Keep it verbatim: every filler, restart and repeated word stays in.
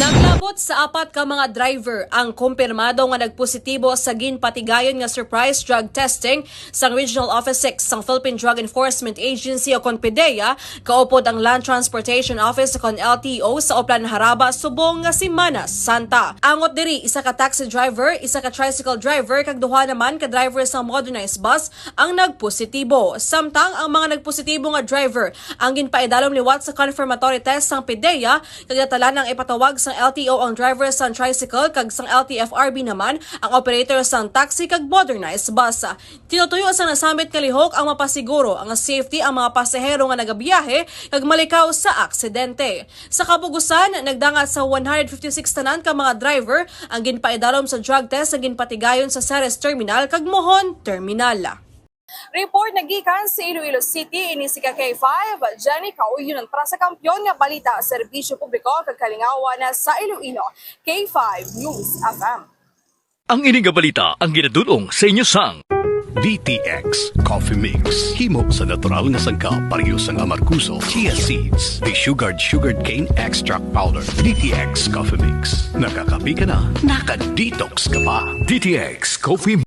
Naglabot sa apat ka mga driver ang kumpirmado nga nagpositibo sa ginpatigayon nga surprise drug testing sang Regional Office six sang Philippine Drug Enforcement Agency o kon PDEA, kaupod ang Land Transportation Office o kon L T O sa Oplan Haraba subong nga Semana Santa. Angot diri, isa ka taxi driver, isa ka tricycle driver, kag duha naman ka driver sang modernized bus ang nagpositibo. Samtang ang mga nagpositibo nga driver ang ginpaidalom liwat sa confirmatory test sang PDEA, kag natala ang ipatawag sang L T O ang driver sang tricycle kag sang L T F R B naman ang operator sang taxi kag modernized bus. Tinutuyo sa nasamit nga lihok ang mapasiguro ang safety ang mga pasahero nga nagabiyahe kag malikaw sa aksidente. Sa kapugusan, nagdangat sa one hundred fifty-six tanan ka mga driver ang ginpaidalom sa drug test nga ginpatigayon sa Ceres Terminal kag Mohon Terminal. Report nagikan sa Iloilo City, ini si ka K five, Jenny Kauyonan para sa Kampiyon nga Balita, Serbisyo Publiko kag Kalingawan sa Iloilo, K five News F M. Ang ini nga balita ang ginadul-ong sa inyo sang D T X Coffee Mix. Himo sa natural nga sangkap, pareho sang amargoso, chia seeds, desugared sugarcane extract powder. D T X Coffee Mix. Nakakape ka na, naka-detox ka pa. D T X Coffee